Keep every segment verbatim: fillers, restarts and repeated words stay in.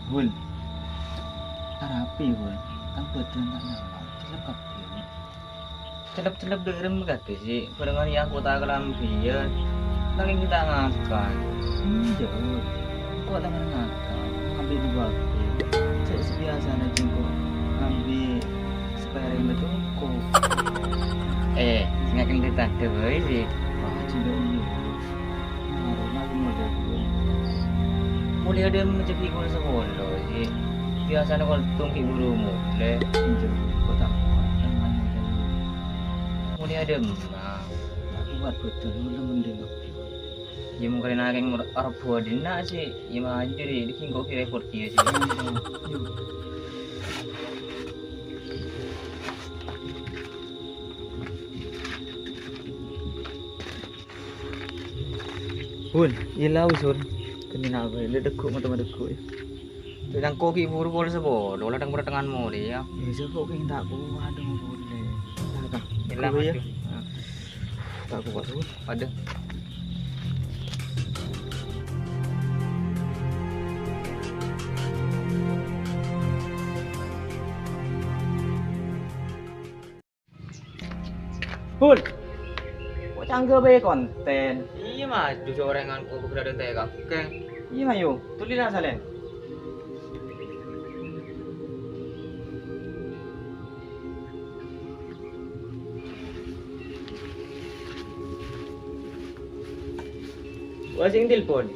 Bun, arapa, Bun? Tang bhâdhân ta' nyaman, cellep kabbhi, Bun. Cellep-cellep dâ' remma kabbhi, sè bhârengan èangkottâ kalambhiyân. Nangèng ghi' ta' ngakan. Enjâ', Bun. Engko' ta' ngakan, ngambi' dhu bâkto. Cè' sabiyasana jâ' engko' ngambi' sapèrèng bâdâ engko'. Eh, sè ngakan dâ-tandhâ bhâi, sè. Wah, jâ' iyâ. Marona molè, Bun. Molèya dâ' remma cè' bi' kol sapolo, sè. Biyasana kol tong ghi' buru molè. Enjâ', engko' ta' kowat, nyaman molè. Molèya dâ' remma. Ta' kowat bhâdhân, molè mending. Yâ, mongkèn nangèng arep buwâ dinna', sè. Yâ, maju, dhi, dhi, engko' ghi' repot kèya, sè. Yuk. Bun, iyâ la, Bun. Kennèng apa? Lè' dhegghu', mata-mata dhegghu', yâ. Dâ' engko' ghi' buru kol sapolo, la tang-bârâttengan molè, yâ. Yâ, sapa kèng ta' kowat, dong, molè. Iyâ la, maju. Ta' kowat, Bun. Padâ. Bun. Kok cangghâ bhâi kontèn? Iyâ, maju corèngan kok begrâdhân tè kakè. Iyâ, mayu. Tuli la salèn. Wah, sing telpon.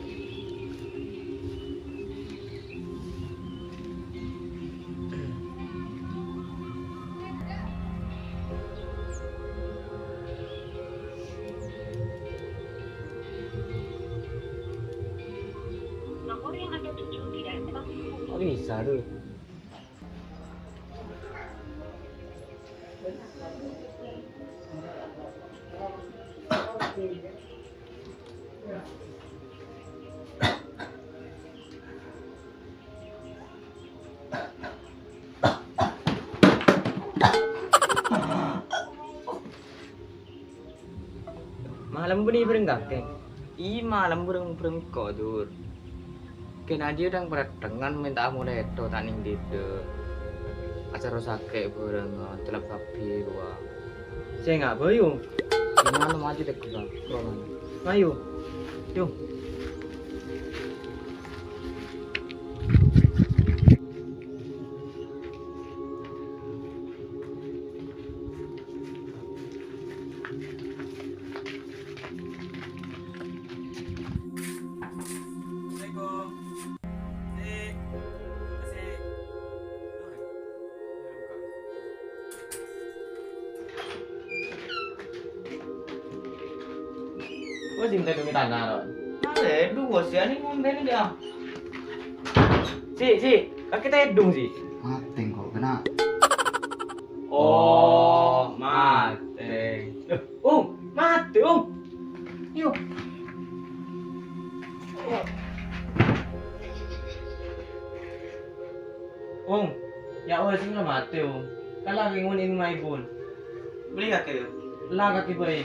Nomor yang Anda tuju tidak dapat dihubungi. Kok bisa, tuh? Malem bânnè bhâreng kakè? Iyâ, malem bhâreng-bhâreng engko', Dur. Kèng ajiyâ tang-bârâttengan mènta'a molè ètto ta' nèng dhidhâ. Acara sakè' bhâreng, cellep kabbhi rowa. Sènga' bhâi, Ung. Gimana maju dek gua? Ayo. Yo. Assalamualaikum. Sik, sik. Oh, sing tèdhung è tana, Ron. Tèdhung, Bos, ya, ini ngombeni dia. Si, si, kakè tèdhung, si. Matè kok kena. Oh, matè. Loh, Ung, matè, Ung. Yo. Ung, ya Allah, sing matè, Ung. Kala kè ngon ini maibun. Beli kakè, yo. La kakè bhâi.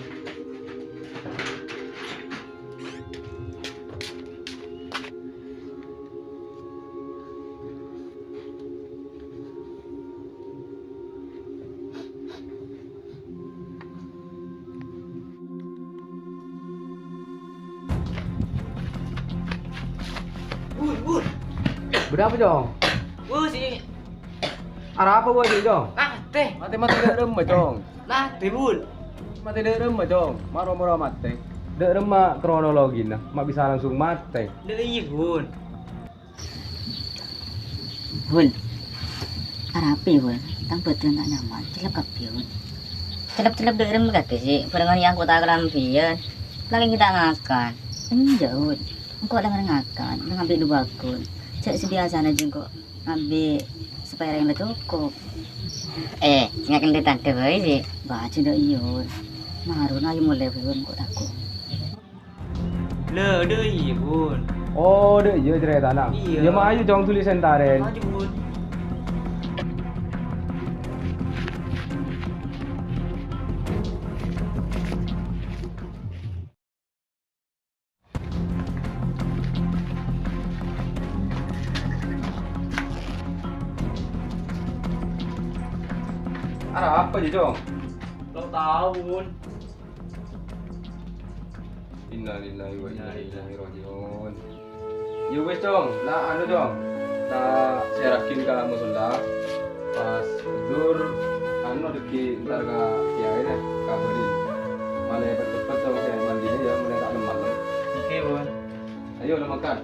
Bur, bur. Bâdâ apa, Cong? Bur, si. Arapa bâ'na, Cong? Matè. Matè-matè dâ' remma, Cong? Matè, Bur. Matè dâ' remma, Cong? Maro-maro matè. Dâ' remma kronologina, ma' bisa langsung matè. Dâ' iyâ, Bur. Bun, arapa, Bun? Tang bâdân ta' nyaman, cellep kabbhi, Bun. Cellep-cellep dâ' remma kabbhi, sè bhârengan èangkottâ kalambhiyân. Lakè' ghi' ta' ngakan. Enjâ', Bun. Engko' la ngakan, la ngambi' dhu bâkto. Jhâ' sabiyasana jâ' engko' ngambi' sapèrèng la cokop. Eh, sè ngakan dâ' tandhâ bhâi, sè. Bâ, jhâ' dâ' iyâ, Bun. Maro, ayo molè, Bun, engko' tako'. Lè, dâ' iyâ, Bun. Oh, dâ' iyâ carètana. Iyâ. Iyâ, ma' ayo, Cong, dhuli sè èntarè. Maju, Bun. Apa jâ, Cong? Lo' tao, Bun. Innalillahi wa inna ilaihi raji'un. Ya wis, Cong. Nah, anu, Cong. Tak siarakin ka musholla. Pas dur, anu, dâggi' entar ka kiyaè, kabhâri. Malè cepet-cepet, Cong, sè mandina, ya, malè ta' lem-malem. Oke, Bun. Ayo, lem makan.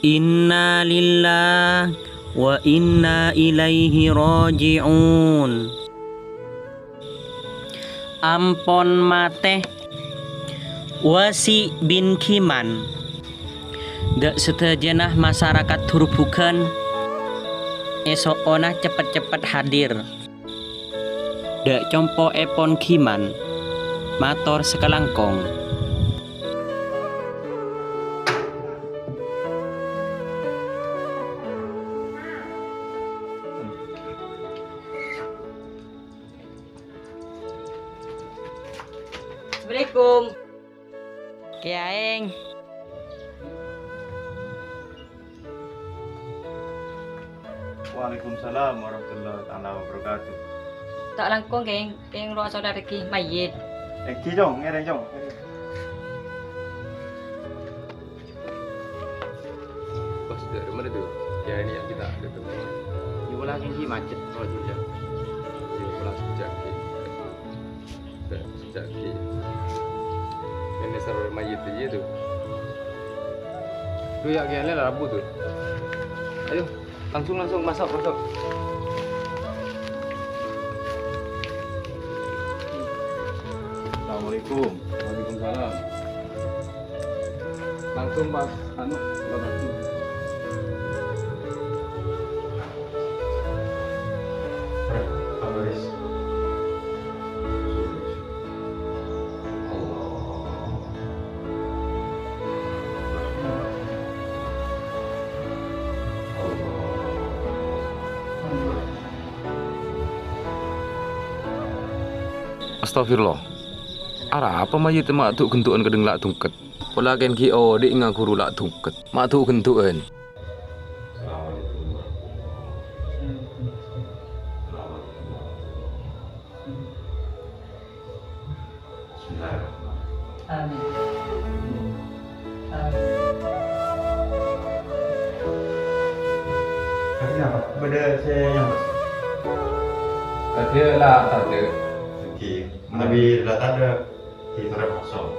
Inna lillahi wa inna ilaihi raji'un. Ampon matè Wasi bin Khiman. Dâ' sadhâjâna masarakat Hurbugan, èso'ona cepet-cepet hadir. Dâ' compo'èpon Khiman, mator sakalangkong. Assalamualaikum. Kèyaèng. Waalaikumsalam warahmatullahi taala wabarakatuh. Ta' langkong, Kèyaèng, Kèyaèng rowa solarèghi mayyit. Èngghi, Cong, ngèrèng, Cong. Pas dari mana tuh? Ya, ini yang kita ketemu. Di bola tinggi macet kalau hujan. Di bola sejak. Sejak. Ini seru mayit aja tuh. Tuh ya, kayaknya lah rabu tuh. Ayo, langsung, langsung, masuk, masuk. Assalamualaikum. Waalaikumsalam. Langsung pas, anu, lokasi. Pak Baris. Astagfirullah. Arapa mayyitta ma' du'-ghându'ân kadhâng la' dhungket? Pola kèng ghi' odi' ngaburu la' dhungket. Ma' du'-ghându'ân. Bismillahirrahmanirrahim. Amin. Amin. Artinya apa? Bâdâ sè nyambut. Tadâ' la tadâ'. Oke. Manabi la tadâ'. Di torè kosong.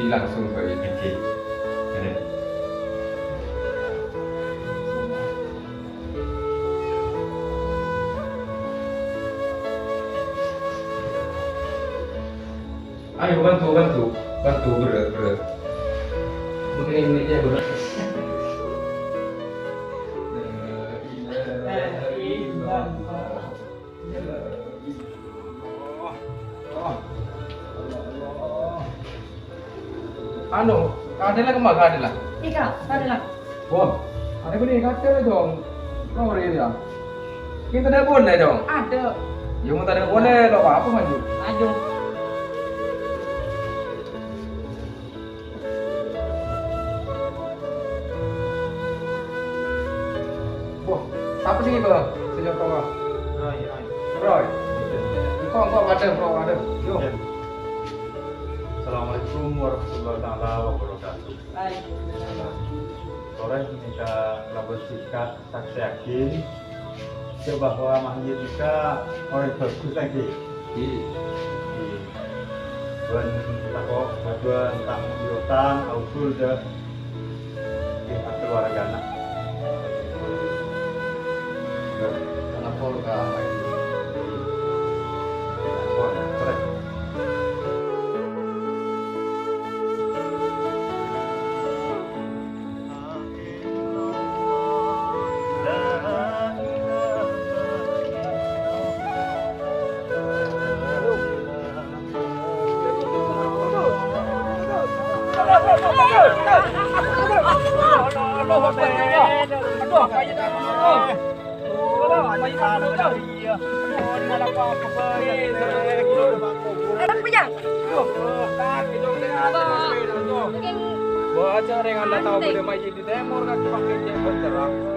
Di langsung bâi. Oke. Ini. Ayo, bantu, bantu. Bantu, berat, berat. Begini, ini ya, berat. Anu, kadella kemma kadella? Ika, kadella. Wah, ada beli kadella, Jong. Sorry, ya. Kita ada boleh, Jong. Ada. Ya, mau tak ada boleh, lo apa, maju. Maju. Wah, sapa sè ngèko? Sè nyokong. Roy, Roy. Roy. Engko', engko', padâ, engko', padâ. Yo. Assalamualaikum warahmatullahi taala wabarakatuh. Waalaikumsalam. Torè nèka labâs sèka saksèyaghi jâ' bahwa mayyit nèka orèng bhâghus, èngghi? Èngghi. Bân tako' bhâdhuwân tang biyotang ausul jâ' ngghi ka kaluwargana. Bân lapor ka mayyit. Lapor, korèk. Apa ya? Baca reng anda tahu boleh main di timur kan pakai jempol terang.